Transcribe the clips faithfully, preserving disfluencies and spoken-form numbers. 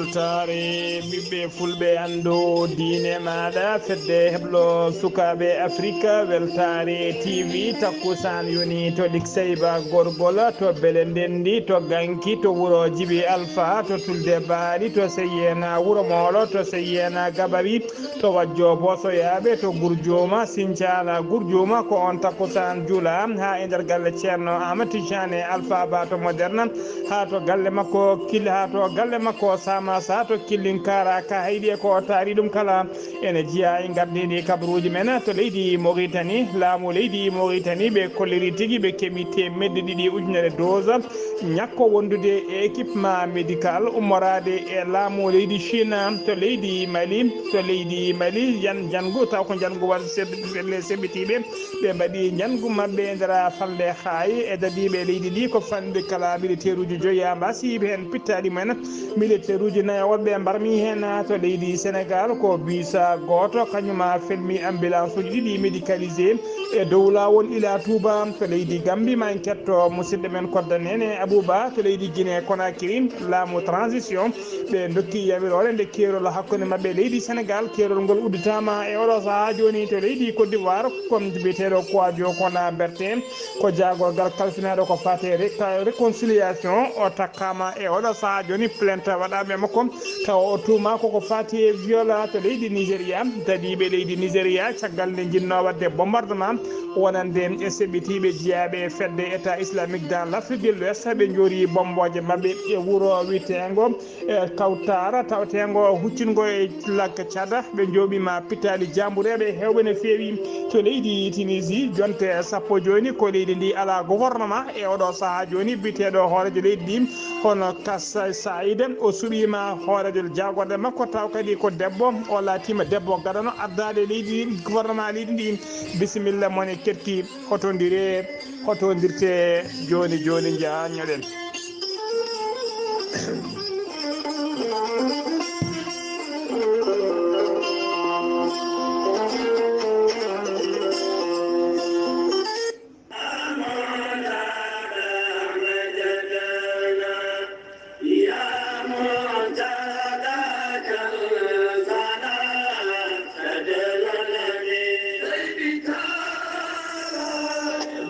Weltaare ɓiɓɓe fulɓe, anndu diine maaɗa, fedde heblo sukaaɓe Afrika, weltaare T V, takkusaan yoni to Likseyba Gorgol, to Bele Ndenndi, to Ganki, to wuro Jibi Alfa, to Tulde Baali, to Seyyeena Wuro Moolo, to Seyyeena Gabawi, to Wajjo Boosoyaaɓe, to Gurjuuma, Sincaala Gurjuuma, ko on takkusaan jula haa e nder galle Ceerno Ahmad Tijjaane Alfa Ba to Moderna, haa to galle makko Kil, haa to galle makko Samas, haa to Killinkara, ka hayɗi e ko taari ɗum kala. Ene jeyaa e ngardiiɗi kabaruuji men to leydi Moritani. Laamu leydi Moritani, ɓe kolliri tigi ɓe keɓi teemedde ɗiɗi ujunere dose ñakko wondude e équipement médical ummoraade e laamu leydi Chine to leydi Mali. To leydi Mali, yan njanngu, taw ko njanngu waɗ seb-, seb-, seɓɓitiiɓe. Ɓe mbaɗi njanngu maɓɓe e nder falnde Haay e dadiiɓe leydi ndi, ko fanɗude kala militeeruuji joyi, haa mbaasiiɓe heen pittaali mumen. Militeeruuji nayo woɗɓe mbarmi heen to leydi Senegaal, ko biisa gooto, kañum a felmi ambulanceeji ɗiɗi médicalisé e dow laawol ila Touba. To leydi Gambi, ma en ketto musidɗo men Kodda Nene Abouba. To leydi Guinée Conakry, laamu transition, ɓe ndokki yamirore nde keerol hakkunde maɓɓe e leydi Senegaal. Keerol ngol udditaama e oɗo sahaa jooni to leydi Côte d'Ivoire, ko biyeteeɗo Kouadio Kola Bertin, ko jaagorgal kalfinaaɗo ko faati e re-, ka-, réconciliation. O takkaama e oɗo sahaa jooni plainte waɗaama e makko, tawa o tuumaa koko faati e viol to leydi Nigeria. Dadiiɓe leydi Nigeria, caggal nde njinnoo waɗde bombardement wonande e seɓɓitiiɓe jeyaaɓe e fedde État islamique dans l'Afrique de l'Ouest, ɓe njoori bombooje maɓɓe e wuro wiyeteengo e Kawtara, taweteengo huccingo e Lagga Cada. Ɓe njooɓiima pittaali jaambureeɓe heewɓe no feewi to leydi Tunisie. Jonte sappo jooni ko leydi ndi alaa gouvernement e oɗo sahaa jooni. Biyeteeɗo hooreejo leydi ndi, hono Kas Saïd, o suɓiima hooreejo jaagorɗe makko, taw kadi ko debbo. O laatiima debbo gadano addaade leydi, gouvernement leydi ndi. Bisimilla, mone ketti, hotondire, hotondirte jooni jooni, njaanñoɗen.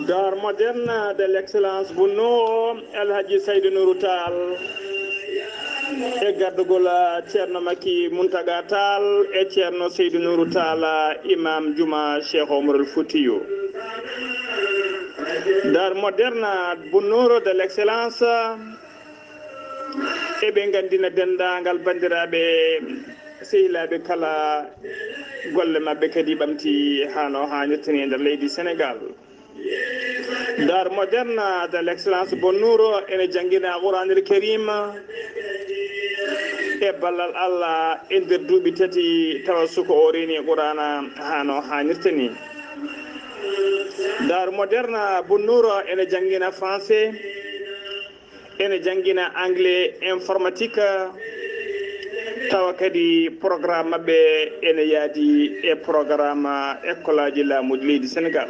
D'art moderne de l'excellence Bunno, El Hadji Seydou Nourou Tall, e gardugol Ceerno Makki Muntaga Tall e Ceerno Seydou Nourou Tall, Imam Juma Cheikh Omarul Foutiyou. D'art moderne Bunno de l'excellence, eɓe nganndina denndaangal banndiraaɓe sehilaaɓe kala, golle maɓɓe kadi ɓamti hano haanirta ni e nder leydi Senegaal. D'art moderne de l'excellence Bonnuuro ene janngina Quraanil Kariim e ballal Allah e nder duuɓi tati, tawa suka o reeni Quraana hano haanirta ni. D'art moderne Bonnuuro ene janngina français, ene janngina anglais, informatique, tawa kadi programme maɓɓe ene yaadi e programme école aji laamuuji leydi Senegaal.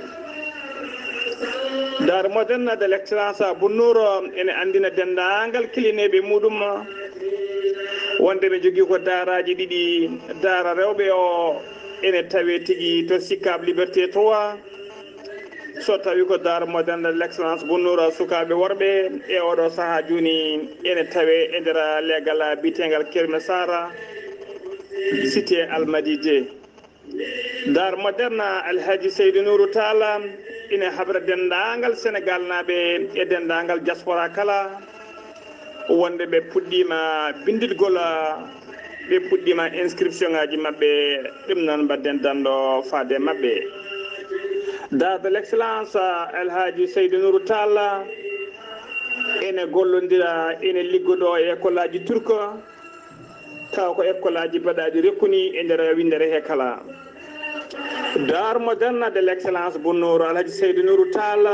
D'art moderne de l'excellence Bunnuuro ene anndina denndaangal kilineeɓe muɗum wonde ɓe njogii ko daaraaji ɗiɗi. Daara rewɓe o ene tawee tigi to Sicap Liberté trois. So tawi ko D'art moderne de l'excellence Bunnuuro sukaaɓe worɓe e oɗo sahaa jooni ene tawee e nder leegal biyeteegal Kermesara, cité Almadi deux. D'art moderne Alhaji Seydou Nourou Tall ina habra denndaangal Senegaalnaaɓe e denndaangal diaspora kala, wonde ɓe puɗɗiima binnditgol, ɓe puɗɗiima inscription ngaaji maɓɓe. Ɗum noon, mbaɗden danndo faade maɓɓe. D'art de l'excellence El Hadji Seydou Nourou Tall ene gollondira, ene liggodoo e école aji turc, tawa ko école aji baɗaaɗi rekkuni e nder winndere he kala. D'art moderne de l'excellence Bunnuuro Alhaji Seydou Nourou Tall,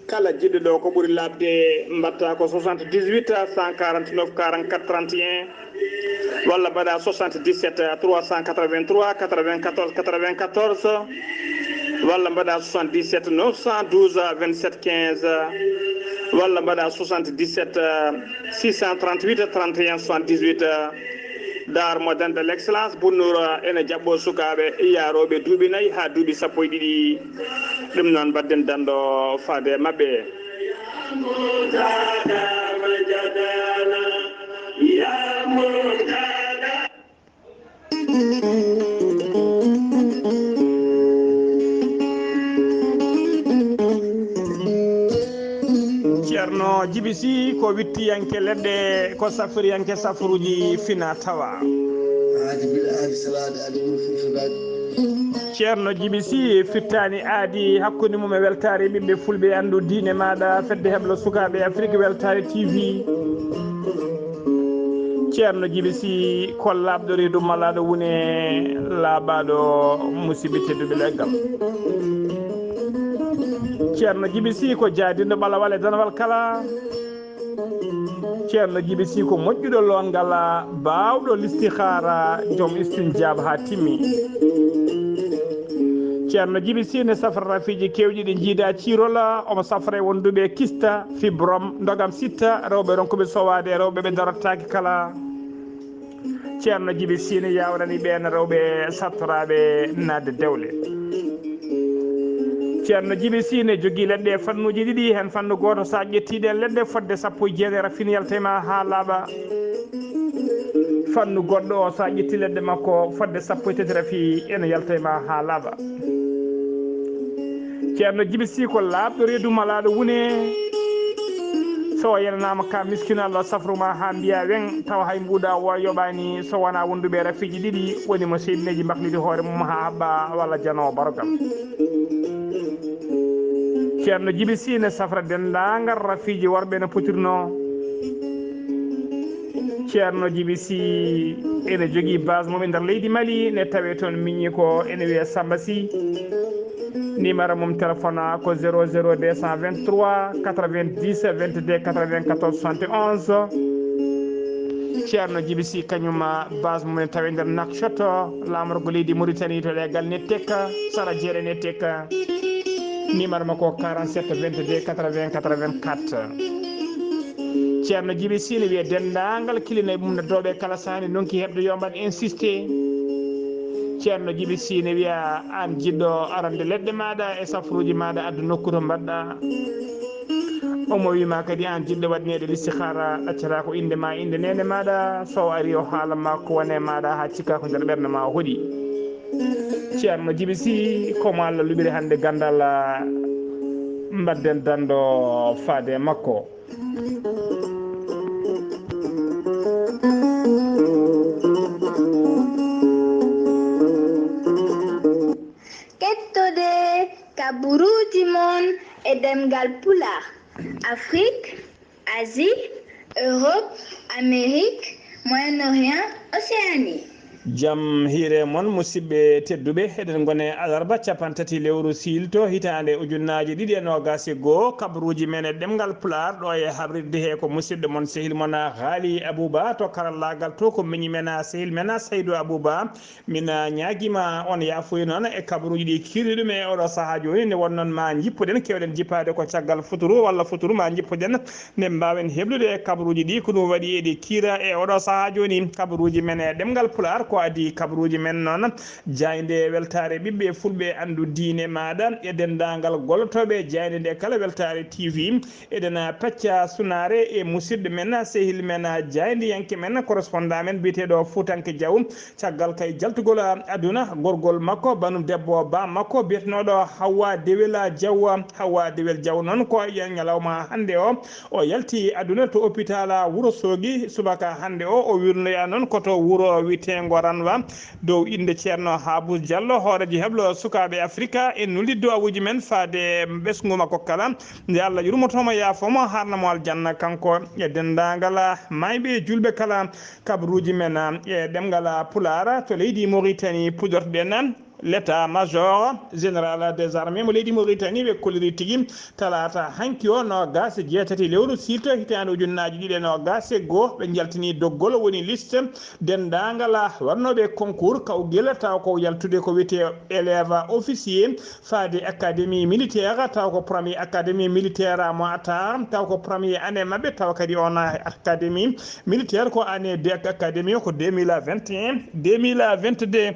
kala jiɗɗo ɗo ko ɓuri laaɓde, mbaɗta ko soixante-dix-huit cent quarante-neuf quarante-quatre trente et un, walla mbaɗa soixante-dix-sept trois cent quatre-vingt-trois quatre-vingt-quatorze quatre-vingt-quatorze, walla mbaɗa soixante-dix-sept neuf cent douze vingt-sept quinze. Walla mbaɗa soixante-dix-sept, euh, six cent trente-huit, trente et un soixante-dix-huit, euh, Dar Moderne de l'Excellence, Bunnuura ene jaɓɓo sukaaɓe yaarooɓe duuɓi nayi haa duuɓi sappo e ɗiɗi. Ɗum noon, mbaɗden danndo faade e maɓɓe. Ceerno Jibi Si ko wittiyanke leɗɗe, ko safriyanke safruuji fina tawa. Aadi bil aadi salaade, aadi bil fulfulde. Ceerno Jibi Si fittaani aadi hakkunde mum e weltaare ɓiɓɓe fulɓe, anndu diine maaɗa, fedde heblo sukaaɓe Afrik, weltaare T V. Ceerno Jibi Si ko laaɓɗo reedu malaaɗo wune, laaɓaaɗo, musidɓe tedduɓe leggal. Ceerno Jibi Si ko jaadinɗo ɓalawal e danawal kala. Ceerno Jibi Si ko moƴƴuɗo loongal, baawɗo listihaara, joom istinjaab haa timmi. Ceerno Jibi Si ne safra rafiiji keewɗi ɗi njiida ciirola, omo safra e wonduɓe kista, fibrom, ndogam sitta, rewɓe ronkuɓe sowaade, rewɓe ɓe darotaake kala. Ceerno Jibi Si ne yawrani ɓeen rewɓe sattoraaɓe naatde dewle. Ceerno Jibi Si ne jogii leɗɗe fannuuji ɗiɗi, heen fannu gooto, so a ƴettii ɗeen leɗɗe, fodde sappo e jeetati rafin yalta e ma haa laaɓa. Fannu goɗɗo o, so a ƴettii leɗɗe makko, fodde sappo e tati rafi ene yalta e ma haa laaɓa. Ceerno Jibi Si ko laaɓɗo reedu malaaɗo wune. So o yenanaama ka miskino, Allah safru ma haa mbiya weŋ, tawa hay mbuuɗa o yoɓaani, so wonaa wonduɓe rafiiji ɗiɗi, woni mo seydineeji mbakliti hoore mum haa haɓɓa, walla janoowo barogal. Ceerno Jibi Si ne safra denndaangal rafiiji worɓe no potirnoo. Ceerno Jibi Si ene jogii base mum e nder leydi Mali, ne tawee toon miñi ko ene wiyee Samba Si. Numéro mum téléphone ko zéro zéro deux cent vingt-trois quatre-vingt-dix vingt-deux quatre-vingt-quatorze soixante et onze. Ceerno Jibi Si kañum base mum ene tawee nder Nouakchott, laamorgo leydi Mauritanie, to leggal Nettek, sara jeere Nettek. Numéro makko quarante-sept vingt-deux quatre-vingts quatre-vingt-quatre. Ceerno Jibi Si ne wiya denndaangal kilinay mum no dooɓe kala sahaa ne ndonki heɓde yo mbaɗ insisté. Ceerno Jibi Si ne wiya aan jiɗɗo arande leɗɗe maaɗa e safruuji maaɗa, addu nokku to mbaɗɗa. Omo wiima kadi aan jiɗɗo waɗineede listihaara, accata ko innde ma, innde neene maaɗa, so o ari o haala ma ko wone maaɗa haa cikka ko nder ɓernde ma o hoɗi. Ceerno Jibi Si, ko mo Allah luɓiri hannde ganndal, mbaɗden danndo faade e makko. Kettode kaburuuji mon e ɗemngal Pulaar, Afrik, Asie, Europe, Amérique, Moyen-Orient, Océanie. Jam hiire mon, musidɓe tedduɓe. Eɗen ngone alarba cappanɗe tati lewru siilto, hitaande ujunnaji ɗiɗi e noogas e goo. Kabaruuji men e ɗemngal Pulaar, ɗo e habrirde he ko musidɗo mon, sehil mon, Haali Abuba, to karallaagal to ko miñi men, sehil men, Saydu Abuba. Min, ah, ñaagiima on yaafuya noon e kabaruuji ɗi kiirɗi ɗum e oɗo sahaa jooni. Nde wonnoon ma njippuɗen, keewɗen jippaade ko caggal futuru walla futuru ma njippuɗen, nde mbaawen heblude e kabaruuji ɗi ko ɗum waɗi eɗi kiira e oɗo sahaa jooni. Kabaruuji men e ɗemngal Pulaar ko adii kabaruuji men noon, jaaynde weltaare ɓiɓɓe fulɓe, anndu diine maaɗa e denndaangal gollotooɓe jaaynde nde kala, Weltaare T V. Eɗen pecca sunaare e musidɗo men, sehil men, jaayndiyanke men, correspondant men biyeteeɗo Fuutanke Jaw. Caggal kay jaltugol aduna, gorgol makko, banum debbo, ba makko, biyetenooɗo Hawwa Dewel Jaw. Hawwa Dewel Jaw noon ko e ñalawma hannde o, o yalti aduna to hôpital Wuro Soogi. Subaka hannde o, o wirnoya noon ko to wuro wiyeteengo Ranwa, dow innde Ceerno Haabus Jallo, hooreejo heblo sukaaɓe Afrika. En nulii duwawuuji men faade ɓesngu makko kala, nde Allah yurmotomo, yaafomo, haarnamo aljanna, kanko e denndaangal maayɓe e juulɓe kala. Kabaruuji men e ɗemngal Pulaar to leydi Moritani pudortoɗen. L'état major général des armées mo leydi Mauritanie ɓe kolliri tigi talaata hanki o noogas e jeetati lewru siilto hitaande ujunnaaji ɗiɗi e noogas e goo. Ɓe njaltini doggol woni liste denndaangal wannooɓe concours kawgel taw ko yaltude ko wiyetee élève officier faade académie militaire taw ko premier académie militaire mo atar taw ko premier année maɓɓe taw kadi on académie militaire ko année de académie o ko deux mille vingt et un deux mille vingt-deux.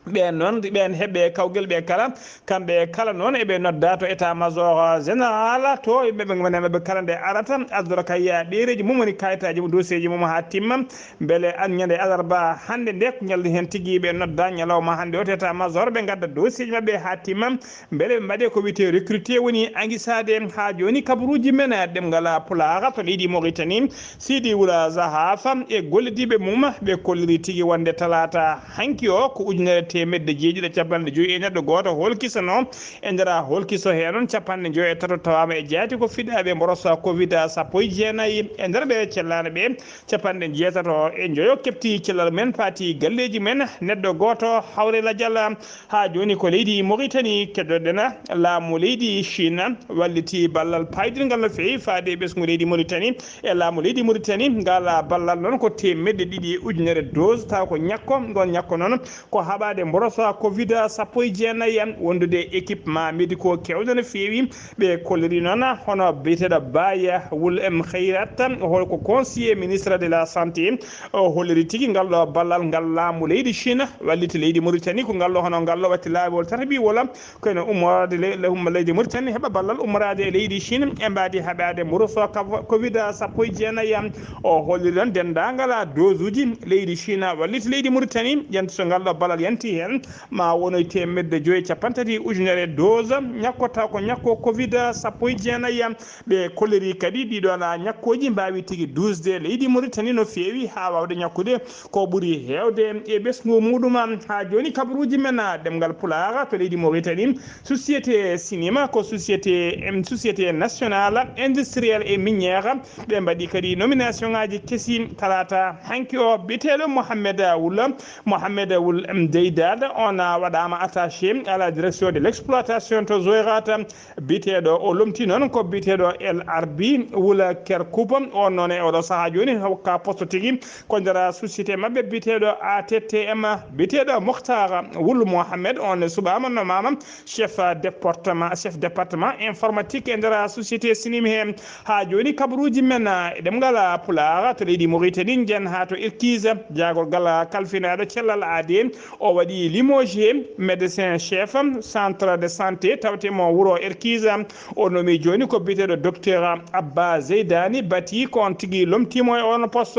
Ɓeen noon ɓeen heɓɓe kawgel ɓe kala kamɓe kala noon eɓe nodda to état major général to ɓeɓe ɓe kala nde arata addora kay ɗereji mum woni kayitaji mum dossier ji mum ha timma. Beele an ñande alarba hannde nde ko ñalde heen tigi ɓe nodda ñalawma hannde o to état major ɓe ngadda dossier ji maɓɓe ha timma. Beele ɓe mbaɗe ko wiyetee recruté woni angisaade ha jooni kabaruuji men ɗemngal pulaar to leydi Mauritanie. Sidi Wula Zahafa e gollidiiɓe mum ɓe kolliri tigi wonde talaata hanki o ko ujunere teemedde jeeɗiɗi e capanɗe joyi e neɗɗo gooto holkisano. E nder holkiso he noon capanɗe joyi e tato tawaama e jaati ko fiɗaaɓe mborosa covid sappo e jeenayi. E nder ɓe cellaano ɓe capanɗe jeetato e joyo keɓti cellal men paati galleeji men neɗɗo gooto hawre lajal. Ha jooni ko leydi Mauritanie keddoɗen laamu leydi Chine walliti ballal paydirngal no feewi faade e ɓesngu leydi Mauritanie e laamu leydi Mauritanie. Ngal ballal noon ko teemedde ɗiɗi ujunere dose taw ko ñakko ngon ñakko noon ko haɓaade mborosa covid sappo e jeenayi wondude équipement médicaux kewɗo no feewi. Ɓe kolliri noon hono biyeteeɗo Baya Wul M Khayrat hol ko conseiller ministre de la santé. O holliri tigi ngal ɗo ballal ngal laamu leydi Chine walliti leydi Mauritanie ko ngal ɗo hono ngal ɗo watti laawol tataɓiwol ko ene ummoraade le- le- umma leydi Mauritanie heɓa ballal ummoraade e leydi Chine e mbaadi haɓaade mburoso covid sappo e jeenayi. O holliri ɗon denndaangal dosuuji leydi Chine walliti leydi Mauritanie yanti so ngal ɗo ballal yanti heen ma wonoy teemedde joyi capanɗe tati ujunere dose ñakko taw ko ñakko covid sappo e jeenayi. Ɓe kolliri kadi ɗiɗon ñakkooji mbaawi tigi duusde leydi Mauritanie no feewi haa waawde ñakkude ko ɓuri heewde e ɓesngu muɗum. Haa jooni kabaruuji men ɗemngal Pulaar to leydi Mauritanie, société Sinima ko société, em, société nationale industrielle et minière. Ɓe mbaɗi kadi nomination ŋaaji kesi talaata hanki o biyeteeɗo Mohamed Wul, Mohamed Wul, em, Deydad. On waɗaama attaché à la direction de l'exploitation to Zoyrata. Biyeteeɗo o lomti noon ko biyeteeɗo El Arbi Wula Kerkuba. On noon e oɗo sahaa jooni hokka poste tigi ko nder société maɓɓe biyeteeɗo A T T M. Biyeteeɗo Mokhtar Wul Mohamed on suɓaama nomaama chef département, chef département informatique e nder société Sinim he. Haa jooni kabaruuji men e ɗemngal Pulaar to leydi Mauritanie njen haa to Irkise, jaagorgal kalfinaaɗo cellal aade. O waɗi limogé médecin chef centre de santé tawte mo wuro Erkisa. O nomi jooni ko biyeteeɗo docteur Abba Zeydani Bati, ko on tigi lomtiimo e on poste.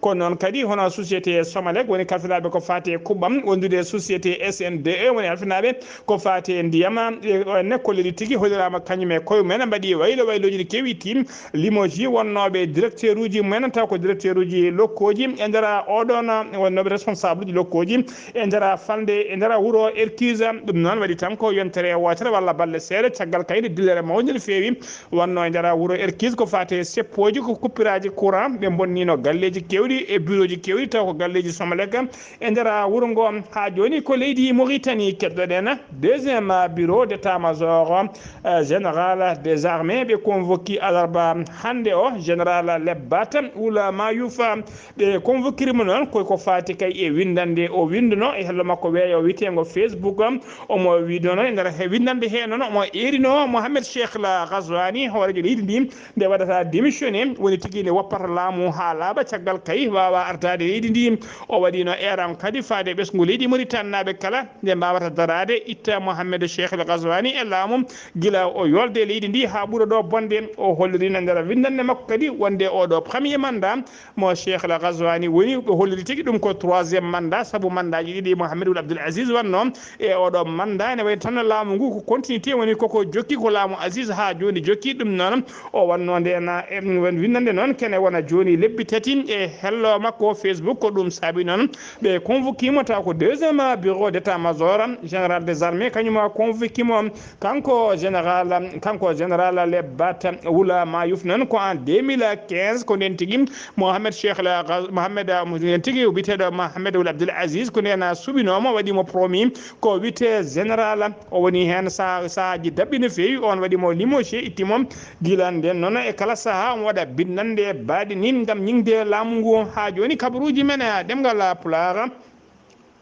Ko noon kadi hono société Somalek woni kalfinaaɓe ko faati e kuɓɓam wondude e société S N D E woni halfinaaɓe ko faati e ndiyam. E, ne kolliri tigi holliraama kañum e koye mumen mbaɗi waylo waylooji no kewi tim limoji wonnooɓe directeur uji mumen taw ko directeur uji lokkooji e nder oɗon wonnooɓe responsable uji lokkooji e nder falnde e nder wuro Erkise. Ɗum noon waɗi tan ko yontere wootere walla balɗe seeɗa caggal kayde dillere mawnde no feewi wonno e nder wuro Erkise ko faati e seppooji ko kuppiraaji courant ɓe mbonnino galleeji keewɗi e bureauji keewɗi taw ko galleeji Somalek e nder wuro ngo. Haa jooni ko leydi Mauritanie keɗɗoɗen deuxième bureau d'état-major, euh, général des armées ɓe convoqué alarba hannde o général Lebbat Wula Mayoufa. Ɓe convoquiri mo noon koy ko faati kay e winndande o winnduno e hello makko weeyo witeengo Facebook. Omo wiidono e nder he winndande he noon omo eerino Mohamed Cheikh la Ghazouani hooreejo leydi ndi nde waɗata démissionné woni tigi nde woppata laamu haa laaɓa caggal kay waawa artaade leydi ndi. O waɗino eeran kadi faade ɓesngu leydi Mauritanie naaɓe kala nde mbaawata daraade itta Mohamed Cheikh El Ghazouani e laamu gila o yolde leydi ndi haa ɓura ɗo bonde. O hollirino nder winndande makko kadi wonde oɗo premier mandat mo Cheikh El Ghazouani woni o holliri tigi ɗum ko troisième mandat sabu mandat ji ɗiɗi Mohamed Wul Abdul Aziz wanno e oɗo mandat ene wayi tan laamu ngu ko continuité woni koko jokki ko laamu Aziz haa jooni jokki. Ɗum noon o wanno nde na e winndande noon kene wona jooni lebbi tati e hello makko Facebook ko ɗum saabi noon ɓe convoqué mo taw ko deuxième bureau d'état-major général des armées kañum convoqué mo. Kanko général, kanko général Lebbat Wula Mayuf noon ko en deux mille quinze ko nden tigi Mohamed Cheikh la Ghaz- Mohamed, ah, nden tigi o biyeteeɗo Mohamed Wul Abdul Aziz ko nden suɓino omo waɗi mo promi ko wiyetee général. O woni heen sa-, sahaaji daɓɓi no feewi. On waɗi mo limogé, itti mo gila nden noon e kala sahaa omo waɗa binnande baaɗi ni ngam ñiŋde laamu ngu. Haa jooni kabaruuji men e ɗemngal Pulaar.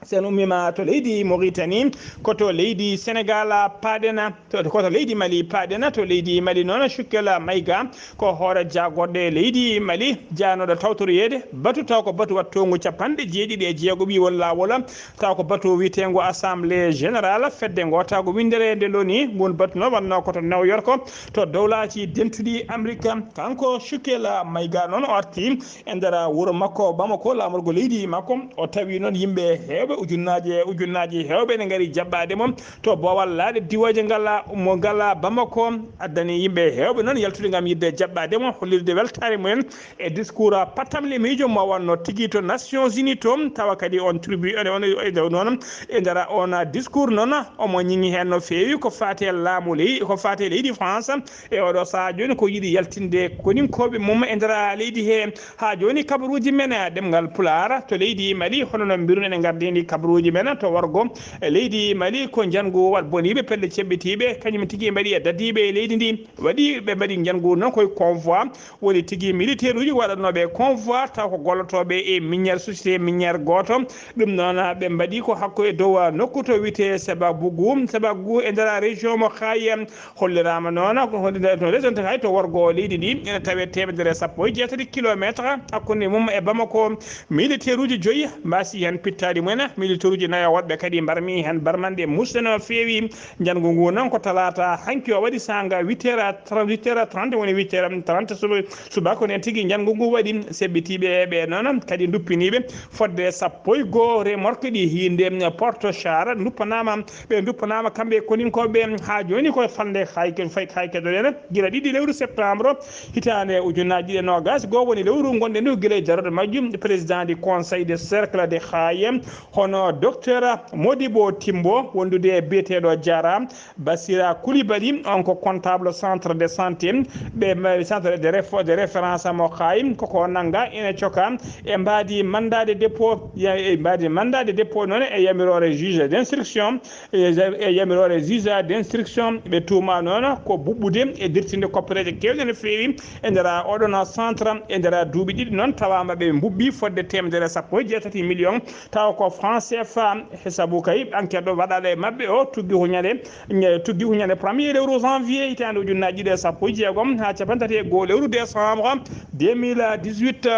Sen ummiima to leydi Mauritanie, ko to leydi Senegal paaɗen, to, ko to leydi Mali paaɗen. To leydi Mali noon, Cukel Mayga ko hoore jaagorɗe leydi Mali, jaanooɗo tawtoroyeede batu, taw ko batu wattoongu capanɗe jeeɗiɗi e jeego ɓiwol laawol, taw ko batu wiyeteengu Assemblée Générale fedde ngootaagu winndere nde loni. Ngun batu noon wonnoo ko to New York, to Dowlaaji Dentuɗi Amerik. Kanko Cukel Mayga noon o arti e nder wuro makko Bamako, laamorgo leydi makko. O tawi noon yimɓe heewɓe, ujunnaaje e ujunnaaje heewɓe ene ngari jaɓɓaade mo to boowal laaɗe diwooje ngal, mo ngal Bamako. Addani yimɓe heewɓe noon yaltude ngam yiɗde jaɓɓaade mo, hollirde weltaare mumen e discours pattamle miijo mo wonno tigi to Nations Unies to, tawa kadi on tribu-, on, on, on, noon, e nder on discours noon, omo ñiŋi heen no feewi ko faati e laamu ley-, ko faati e leydi France. E oɗo sahaa jooni ko yiɗi yaltinde koninkooɓe mum e nder leydi he. Haa jooni kabaruuji men e ɗemngal Pulaar to leydi Mali, hono no mbiruno ene ngardini kabaruuji men to worgo e leydi Mali, ko njanngu waɗ boniiɓe pelle ceɓɓitiiɓe, kañum tigi mbaɗi e dadiiɓe e leydi ndi. Waɗi ɓe mbaɗi njanngu noon koye convoi, woni tigi militaire uji waɗatnooɓe convoi, taw ko gollotooɓe e minière, société minière gooto. Ɗum noon, ɓe mbaɗi ko hakko e dow nokku to wiyetee Sebagougou, Sebagougou e nder région mo Kayes. Holliraama noon ko hollirde to région to Kayes to worgo leydi ndi, ene tawee teemedere e sappo e jeetati kilometre hakkunde mum e Bamako. Militaire uji joyi mbaasi heen pittaali mumen, militaire uji nayo woɗɓe kadi mbarmi heen barmanɗe musde no feewi. Njanngu ngu noon ko talaata hanki o waɗi saanga huit heures à trente, huit heures à trente, woni huit heures trente suba-, subaka. Ko nen tigi njanngu ngu waɗi. Seɓɓitiiɓe ɓe noon kadi nduppiniiɓe fodde sappo e goo remorque ɗi hiinde Porto Char nduppanaama. Ɓe nduppanaama kamɓe koninkooɓe haa jooni ko falnde hayke, fay-, hayke doɗen gila ɗiɗi lewru septembre hitaande ujunnaaji ɗiɗi e noogaas goo, woni lewru ngonɗen ndu gila e darorde majjum. Président du conseil de cercle de Haye, hono docteur Modibo Timbo, wondude e biyeteeɗo Jara Basira Koulibaly, on ko comptable centre de santé, ɓe mbawi centre de réfo-, de référence mo Haye, koko nanga ene coka e mbaadi mandat de dépôt, ya-, e mbaadi mandat de dépôt noon e yamiroore juge d'instruction, e ya-, e yamiroore juge d'instruction. Ɓe tuuma noon ko buɓɓude e dirtinde koppereeje keewɗe no feewi e nder oɗon centre e nder duuɓi ɗiɗi noon, tawaama ɓe mbuɓɓi fodde teemedere e sappo e jeetati million, tawa ko franc C F A. He sabu kay enquête ɗo waɗaɗo e maɓɓe o tuggi ko ñande, ñe-, tuggi ko ñande premier lewru janvier hitaande ujunnaaji ɗiɗi e sappo e jeegom haa cappanɗe tati e goo lewru décembre deux mille dix-huit.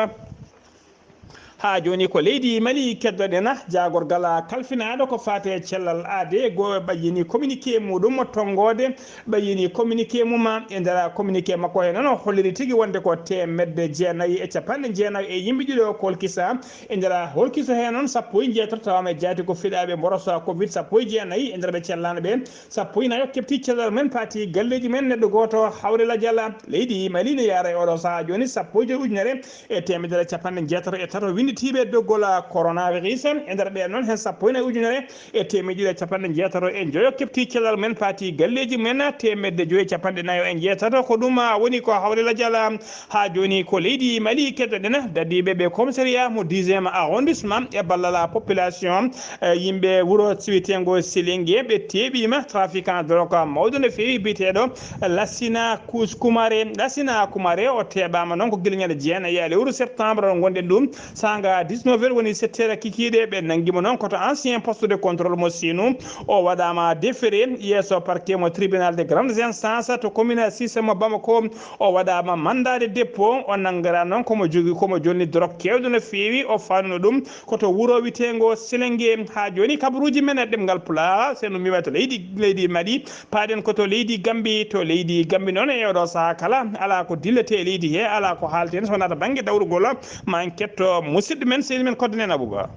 Haa jooni ko leydi Mali keddoɗen, jaagorgal kalfinaaɗo ko faati e cellal aade goo ɓayyini communiqué muɗum tonngoode, ɓayyini communiqué mum. E nder communiqué makko he noon o holliri tigi wonde ko teemedde jeenayi e capanɗe jeenayi e yimɓe ɗiɗo kolkisa. E nder holkiso he noon sappo e jeetato tawaama e jaati ko fiɗaaɓe mborosa covid sappo e jeenayi, e nder ɓe cellaano ɓe sappo e nayo keɓti cellal men paati galleeji men, neɗɗo gooto hawre lajal. Leydi Mali ne yaara e oɗo sahaa jooni sappo e joyi ujunere e teemedere capanɗe jeetato e tato winnditiiɓe doggol coronavirus. E nder ɓeen noon, heen sappo e nayi ujunere e teemedde ɗiɗi e capanɗe jeetato e joyo keɓti cellal men, paati galleeji men, teemedde joyi e capanɗe nayo e jeetato. Ko ɗum, ah, woni ko hawre lajal. Haa jooni ko leydi Mali keddoɗen, dadiiɓe ɓe commissariat mo dixième arrondissement e ballal population, eh, yimɓe wuro siwiteengo Silinge, ɓe teeɓiima trafiquant drogue mawɗo no feewi biyeteeɗo Lassina Kus-, Kumare. Lassina Kumare o teeɓaama noon ko gila ñande jeenayi e lewru septembre o ngonɗen ɗum. Saanga dix-neuf heures woni sept heures kikiiɗe, ɓe nanngi mo noon ko to ancien poste de contrôle mo Sinu. O waɗaama déféré yeeso parquet mo tribunal de grande instance to commune six mo Bamako. O waɗaama mandat de dépôt. O nanngara noon komo jogi, komo jonni drogue keewɗo no feewi. O faanuno ɗum ko to wuro witeengo Selenge. Haa jooni kabaruuji men e ɗemngal Pulaar, sen ummiima to leydi, leydi Mali, paaɗen ko to leydi Gambi. To leydi Gambi noon, e oɗo sahaa kala, alaa ko dilletee e leydi he, alaa ko haalten so wonaa to bannge dawrugol. Ma en ketto musidɗo men, seydi men Kodde Nene Abuba.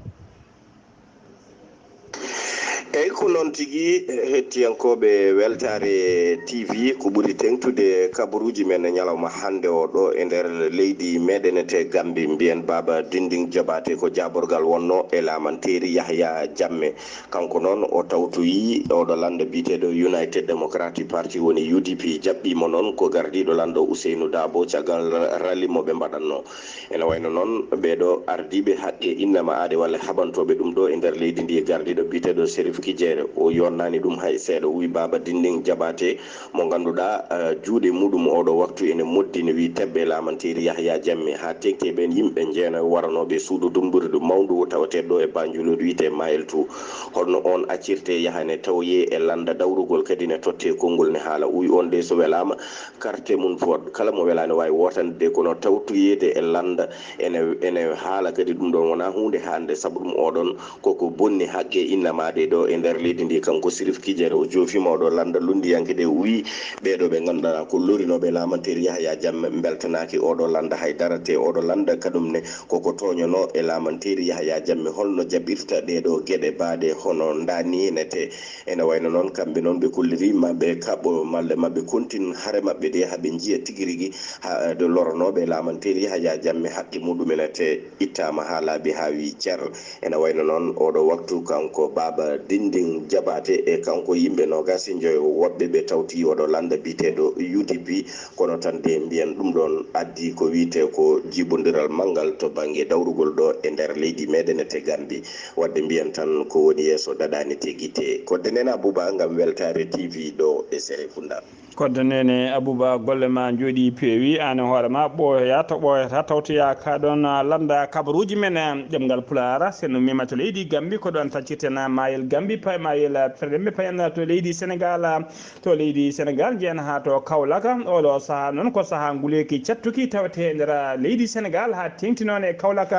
Eyi, ko noon tigi, hettiyankooɓe Weltaare T V, ko ɓuri teeŋtude kabaruuji men e ñalawma hannde o ɗo e nder leydi meeɗen etee Gambie, mbiyen Baaba Dinndin Jabaate ko jaaborgal wonnoo e laamanteeri Yahya Jammeh. Kanko noon o tawtoyii oɗo lannda biyeteeɗo United Democratic Party, woni U D P, jaɓɓii mo noon ko gardiiɗo lanndo Ousseynou Dabo caggal rali mo ɓe mbaɗatnoo. Ene wayno noon ɓeeɗo ardiiɓe haqqe innama aade walla haɓantooɓe ɗum ɗo e nder leydi ndi, gardiiɗo biyeteeɗo Serif Kijere, o yonnaani ɗum hay seeɗa. O wi Baaba Dinndin Jabaate mo ngannduɗaa, eh, juuɗe muɗum oɗo waktu ene moddi, ne wi teɓɓe laamanteeri Yahya Jammeh. Haa teeŋti e ɓeen yimɓe jeenayo waranooɓe suudu dumburidu mawndu tawateeɗo e Banjul, wiyetee Mile Two. Holno oon accirte yahane tawoyee e lannda dawrugol kadi ne tottee konngol ne haala? O wi oon de so welaama, karte mum fot. Kala mo welaani waawi wootande de, kono tawtoyeede e lannda ene, ene haala kadi. Ɗum ɗoon wonaa huunde haaɗnde, sabu ɗum oɗon koko bonni haqqe innamaade ɗo e nder leydi ndi. Kanko Sirif Kijere o joofiima oɗo lannda lunndiyanke de, o wii ɓeeɗo ɓe ngannduɗaa ko lorinooɓe laamanteeri Yahya Jammeh mbeltanaaki oɗo lannda hay dara, te oɗo lannda kaɗum ne koko tooñanoo e laamanteeri Yahya Jammeh. Holno jaɓirta ɗeeɗo geɗe baaɗe hono ndaa ni ne te? Ene wayno noon, kamɓe noon ɓe kolliri ma ɓe kaɓɓo malle ma ɓe kontin hare maɓɓe de, haa ɓe njiya tigi rigi ha, ɗo loronooɓe laamanteeri Yahya Jammeh haqqe muɗumen ete ittaama haa laaɓi haa wi cer. Ene wayno noon, oɗo waktu kanko Baaba Dinndin Jabaate e kanko yimɓe noogaas e njoyo woɓɓe ɓe tawti oɗo lannda biyeteeɗo U D P, kono tan de mbiyen ɗum ɗoon addi ko wiyetee ko jibondiral manngal to bannge dawrugol ɗo e nder leydi meeɗen ete Gambie. Waɗde mbiyen tan ko woni yeeso daɗaani te gite. Kodde Neene Abuba ngam Weltaare T V ɗo e Serekunda. Kodde Neene Abuba, golle ma njooɗii peewi, aan e hoore ma ɓooya to ɓooyata, tawtoyaa ka ɗoon, ah, lannda kabaruuji men, ah, ɗemngal Pulaar. Sen ummiima to leydi Gambi, ko ɗoon taccirten, ah, maayel Gambi, pa-, maayel, ah, Ferɗembe, payen, ah, to leydi Senegaal, ah, to leydi Senegaal, njeyen haa to Kaolack. Oɗo sahaa noon ko sahaa nguleeki cattuki tawetee e nder, ah, leydi Senegaal, haa teeŋti noon e Kaolack.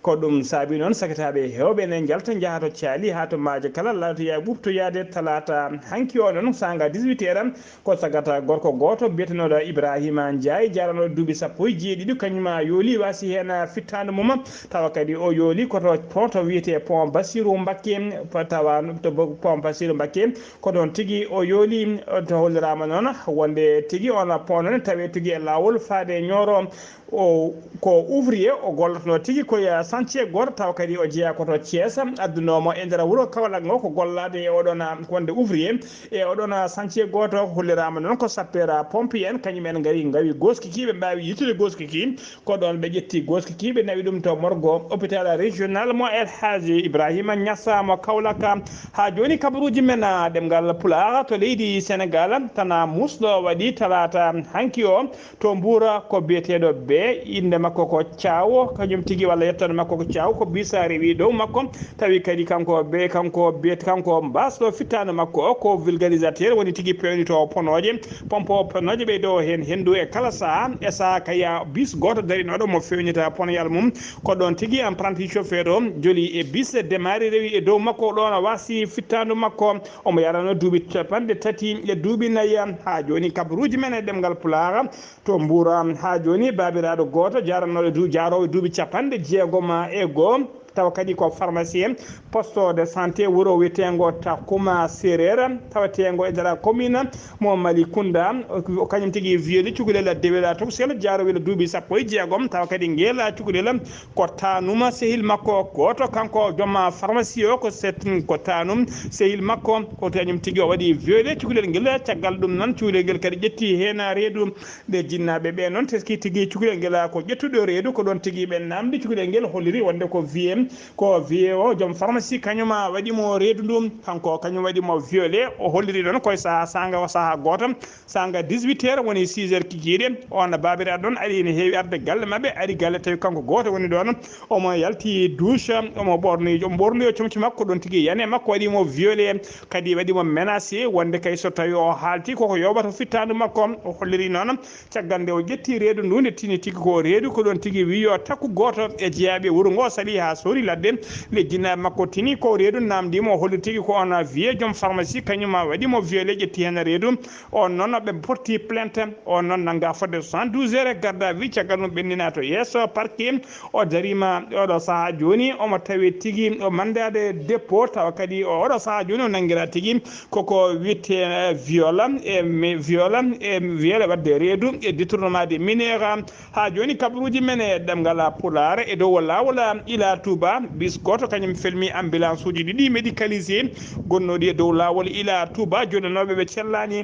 Ko ɗum saabi noon sakitaaɓe heewɓe ene njalta njaha to caali haa to maaje kala, laatoya ɓuuɓtoyaade talaata hanki o noon saanga dix-huit heures, ko sagata gorko gooto biyetenooɗo Ibrahima Ndiaye, jaranooɗo duuɓi sappo e jeeɗiɗi, kañum a yooli waasi heen fittaandu mum, tawa kadi o yooli ko to pont to wiyetee pont Bassirou Mbacké, tawa to bo-, pont Bassirou Mbacké, ko ɗoon tigi o yooli. To holliraama noon wonde tigi on pont noon tawi tigi e laawol faade Nioro. O ko ouvrier, o gollotonoo tigi ko e chantier gooto, tawa kadi o jeyaa ko to Thiès. Addunoo mo e nder wuro Kaolack ngo ko gollaade e oɗon, ah, wonde ouvrier e oɗon, ah, chantier gooto. Holliraama noon ko sapeur pompier en, kañum en ngari, ngawi gooski ki, ɓe mbaawi yittude gooski ki. Ko ɗoon ɓe ƴetti gooski ki, ɓe nawi ɗum to morgo hôpital régional mo El Hadji Ibrahima Niass mo Kaolack. Haa jooni kabaruuji men, ah, ɗemngal Pulaar to leydi Senegaal, tana muusɗo waɗi talaata hanki o. To Mbuur ko biyeteeɗo Bee, innde makko ko Caawo, kañum tigi walla yettande makko ko Caawo, ko biisa rewi dow makko, tawi kadi kanko Bee, kanko biyet-, kanko mbaasɗo fittaandu makko o ko vulgarisateur, woni tigi peewnitoowo ponooje, pompo ponooje, ɓeydoo heen henndu e kala sahaa e sahaa. Kaya bis gooto darinooɗo mo feewnita ponoyal mum, ko ɗoon tigi apprenti chauffeur o joli e bis, demaari rewi e dow makko, ɗoon o waasi fittaandu makko, omo yarano duuɓi capanɗe tati e duuɓi nayi. Haa jooni kabaruuji men e ɗemngal Pulaar. To Mbuur, haa jooni, baabiraaɗo gooto jaaranooɗo du-, jaaroowo duuɓi capanɗe jeegom e goo, tawa kadi ko pharmacien, poste de santé wuro wiyeteengo Takuma Seereer, taweteengo e nder commune mo Malicounda. O, o kañum tigi violé cukalel dewel tokosel, jaarowel duuɓi sappo e jeegom, tawa kadi ngel cukalel ko taanum sehil makko gooto, kanko joom pharmacie o, ko set-, ko taanum sehil makko, ko kañum tigi o waɗi violé cukalel ngel. Caggal ɗum noon, cukalel ngel kadi ƴetti heen reedu. Nde jinnaaɓe ɓee noon teski tigi cukalel ngel ko ƴettuɗo reedu, ko ɗoon tigi ɓe naamndi. Cukalel ngel holliri wonde ko vieux, ko vieux o joom pharmacie, kañum a waɗi mo reedu ndu, kanko kañum waɗi mo violé. O holliri noon koye sahaa, saanga o, sahaa gooto, saanga dix-huit heures, woni six heures kikiiɗe. On baabiraaɗo noon ari, ene heewi arde galle maɓɓe, ari galle, tawi kanko gooto woni ɗoon. Omo yalti douche, omo ɓorni, omo ɓornoyi comci makko, ɗoon tigi yani e makko, waɗi mo violé, kadi waɗi mo menacé wonde kay so tawi o haalti koko yooɓata fittaandu makko. O holliri noon caggal nde o ƴetti reedu ndu, nde tini tigi ko reedu, ko ɗoon tigi wi yo takku gooto e jeyaaɓe wuro ngo sali haa sori. ladde. Lejjinaaɓe makko tini ko reedu namdii mo, o holli tigi ko on vieux joom pharmacie, kañum ma waɗi mo violé, ƴetti heen reedu. On noon ɓe porti plainte, on noon nannga fodde soixante-douze heures garde à vue, caggal mum ɓenndina to yeeso parquet. O dariima oɗo sahaa jooni, omo tawi tigi o mandat de dépôt, tawa kadi o oɗo sahaa jooni o nanngira tigi koko wiyetee, eh, viol, e mi-, viol, e viol waɗde reedu e détournement de mineur. Haa jooni kabaruuji men e ɗemngal Pulaar e dow laawol ila Touba, bis gooto kañum felmi ambulance uji ɗiɗi médicalisé gonnooɗi e dow laawol ila Touba, jonnanooɓe ɓe cellaani.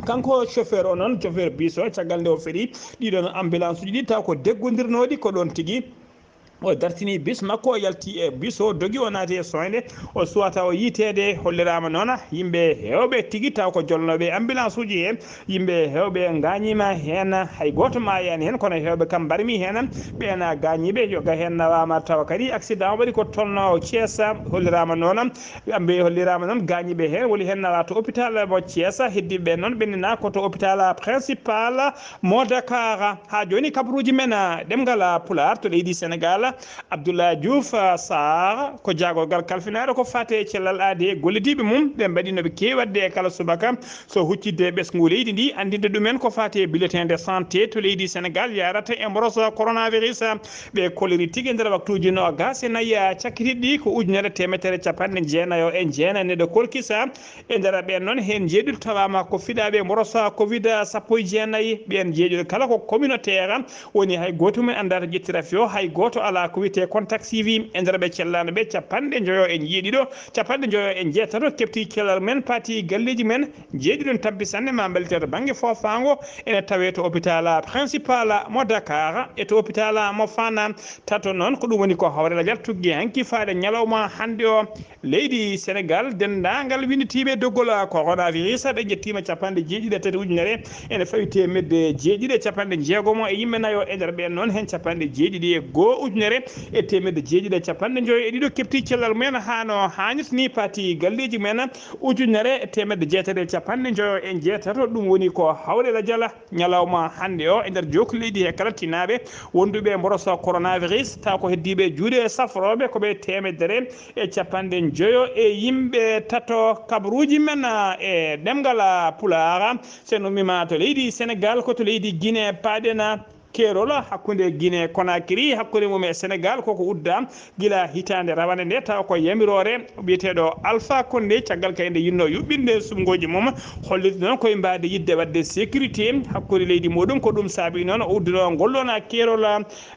Kanko chauffeur o noon, chauffeur bis o, caggal nde o feri ɗiɗon ambulance uji ɗi, taw ko deggondirnooɗi ko ɗoon tigi. O dartini bis makko, o yalti e bis o, dogi, o naati e soynde, o suwata o yiiteede. Holliraama noon yimɓe heewɓe tigi taw ko jolnooɓe ambulance uji he, yimɓe heewɓe ngaañiima heen, hay gooto maayaani heen, kono heewɓe kam mbarmi heen, ɓeen gaañiiɓe yoga heen nawaama, tawa kadi accident o waɗi ko tolno Thiès. Holliraama noon, ambe holliraama noon gaañiiɓe heen woni heen nawa to hôpital mo Thiès, heddiiɓe ɓeen noon ɓenndina ko to hôpital principal mo Dakar. Haa jooni kabaruuji men, ah, ɗemngal, ah, Pulaar to leydi Senegaal, Abdoulaye Diouf, ah, Sarr ko jaagorgal kalfinaaɗo ko faati e cellal aadee e gollodiiɓe mum. Ɓe mbaɗi no ɓe keewi waɗde e kala subaka, so huccitde e ɓesngu leydi ndi, anndinde ɗumen ko faati e bulletin de santé to leydi Senegaal yaarata e mboros coronavirus. Ɓe kolliri tigi nder waktuuji noogaas e nayi cakkitiiɗi ko ujunere teemedere capanɗe jeenayo e jeenayi neɗɗo kolkisa. E nder ɓeen noon, heen jeeɗiɗo tawaama ko fiɗaaɓe mboros covid sappo e jeenayi. Ɓeen jeeɗiɗo kala ko communautaire, woni hay gooto mum anndaa to ƴetti rafi o, hay gooto alaa ko wiyetee contact suivi. E nder ɓe cellaano ɓe, capanɗe njoyo e jeeɗiɗo, capanɗe njoyo e jeetato keɓti cellal mum, paati galleeji mum, jeeɗiɗo tabbi sanne ma mballite to bannge foofaango, ene tawee to hôpital principal mo Dakar e to hôpital mo Fann. Tato noon, ko ɗum woni ko hawre lajal tuggi hanki faade ñalawma hannde o. Leydi Senegaal, denndaangal winnditiiɓe doggol coronavirus, ɓe ƴettiima capanɗe jeeɗiɗi e tati ujunere, ene fawi teemedde jeeɗiɗi e capanɗe jeegomo e yimɓe nayo. E nder ɓeen noon, heen capanɗe jeeɗiɗi e goo ujunere e teemedde jeeɗiɗi e capanɗe njoyo e ɗiɗo keɓti cellal mumen haa no haanirta ni, paati galleeji mumen, ujunere e teemedde jeetati e capanɗe njoyo e jeetato. Ɗum woni ko hawre lajal ñalawma hannde o e nder jookli leydi he kala tinaaɓe wonduɓe e mboros coronavirus, taw ko heddiiɓe juuɗe safrooɓe ko ɓe teemedere e capanɗe njoyo e yimɓe tato. Kabaruuji men, ah, e ɗemngal, ah, Pulaar, so en ummiima to leydi Senegaal, ko to leydi Guinée paaɗen, ah, keerol hakkunde Guinée Conakry, hakkunde mum e Senegaal, koko udda gila hitaande rawane nde, tawa ko yamiroore biyeteeɗo Alpha Condé, caggal kay nde yinnoo yuɓɓinde suɓngooji mum, holliti noon koye mbaadi yiɗde waɗde sécurité hakkunde leydi muɗum. Ko ɗum saabi noon o udduno ngol ɗoon keerol.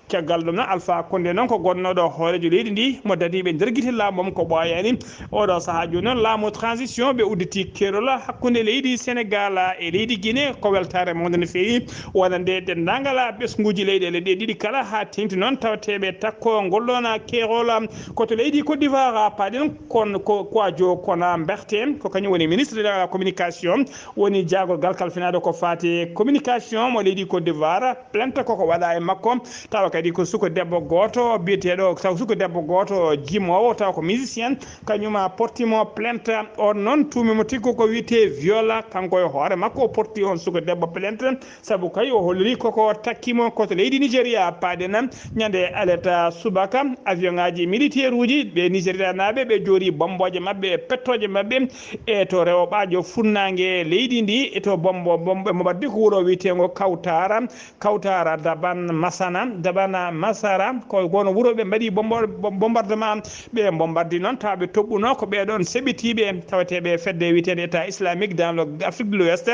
Caggal ɗum noon, Alpha Condé noon ko gonnooɗo hooreejo leydi ndi, mo dadiiɓe nder gite laamu mum ko ɓooyaani. Oɗo sahaa jooni noon, laamu transition ɓe udditi keerol hakkunde leydi Senegaal e leydi Guinée. Ko weltaare mawde no feewi, wonande denndaangal ɓesnguuji leyɗeele ɗe ɗiɗi kala, haa teeŋti noon tawateeɓe takko ngol ɗoon keerol. Ko to leydi Côte d'Ivoire paaɗen, kon ko Kouadio Konaté Berté, ko kañum woni ministre de la communication, woni jaagorgal kalfinaaɗo ko faati e communication mo leydi Côte d'Ivoire. Plainte koko waɗa e makko, tawa kadi ko suko debbo gooto biyeteeɗo, taw suko debbo gooto jimoowo, taw ko musicien, kañum a porti mo plainte. On noon tuumi mo tigi koko wiyetee viol, kanko e hoore makko o porti on suko debbo plainte, sabu kay o holliri koko takki mo ko to leydi Nigeria. Paaɗen ñande aleta subaka, avion ŋaaji militaire uji ɓe Nigeria naaɓe ɓe joori bombooje maɓɓe e pettooje maɓɓe e to rewo ɓaajo funnaange leydi ndi, e to bombo, bombo mo ɓaddi ko wuro wiyeteengo Kawtara, Kawtara Daban Masana, Dabana Masara, ko gono wuro ɓe mbaɗi bombo-, bom-, bombardement, ɓe bombardi noon, tawa ɓe toɓɓuno ko ɓeɗon seɓitiiɓe tawateeɓe fedde wiyeteende État Islamique dans le Afrique de l'Ouest,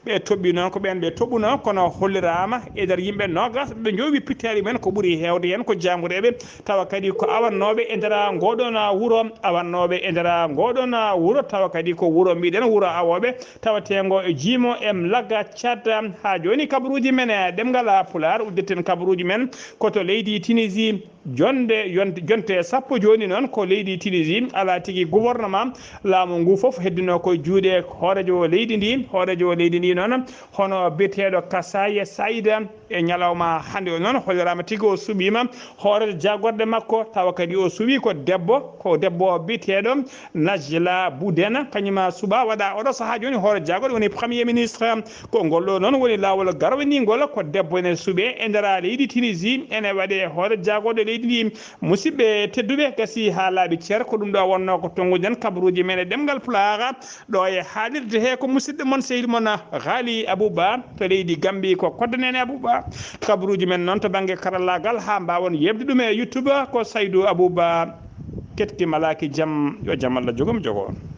ɓe toɓɓi noon ko ɓeen ɓe toɓɓuno, kono holliraama e nder yimɓe noogas ɓe njoowi pittaali men, ko ɓuri heewde heen ko jaangureeɓe, tawa kadi ko awannooɓe e nder ngoɗon wuro, awannooɓe e nder ngoɗon wuro, tawa kadi ko wuro mbiɗen wuro awooɓe, tawateengo e Jimo e Mlaga Tchad. Haa jooni kabaruuji men e ɗemngal Pulaar, udditen kabaruuji men ko to leydi Tunisie, jonde, yonte, jonte sappo jooni noon ko leydi Tunisie, alaa tigi gouvernement, laamu ngu fof heddinoo ko e juuɗe hooreejo leydi ndi, hooreejo leydi ndi noon, hono biyeteeɗo Kasaye Saïd, e ñalawma hannde o noon, holliraama tigi o suɓiima hoore jaagorɗe makko, tawa kadi o suɓii ko debbo, ko debbo biyeteeɗo Najla Boudena, kañum a suɓaa waɗa oɗo sahaa jooni hoore jaagorɗe woni premier ministre. Ko ngol ɗo noon woni laawol garwaniingol ko debbo ene suɓee e nder leydi Tunisie, ene waɗee hoore jaagorɗe leydi Ɗi musidɓe tedduɓe, gasi haa laaɓi cer. Ko ɗum ɗo wonno ko tonngude en kabaruuji men e ɗemngal Pulaar, ɗo e haalirde he ko musidɗo mon, sehil mon Haali Abou Ba to leydi Gambi, ko koddanene Abou Ba. Kabaruuji men noon to bannge karallaagal, haa mbaawon yeɓde ɗum e YouTube, ko Saydou Abou Ba. Ketti malaaki jam, yo jam Allah jogo mi jogo on.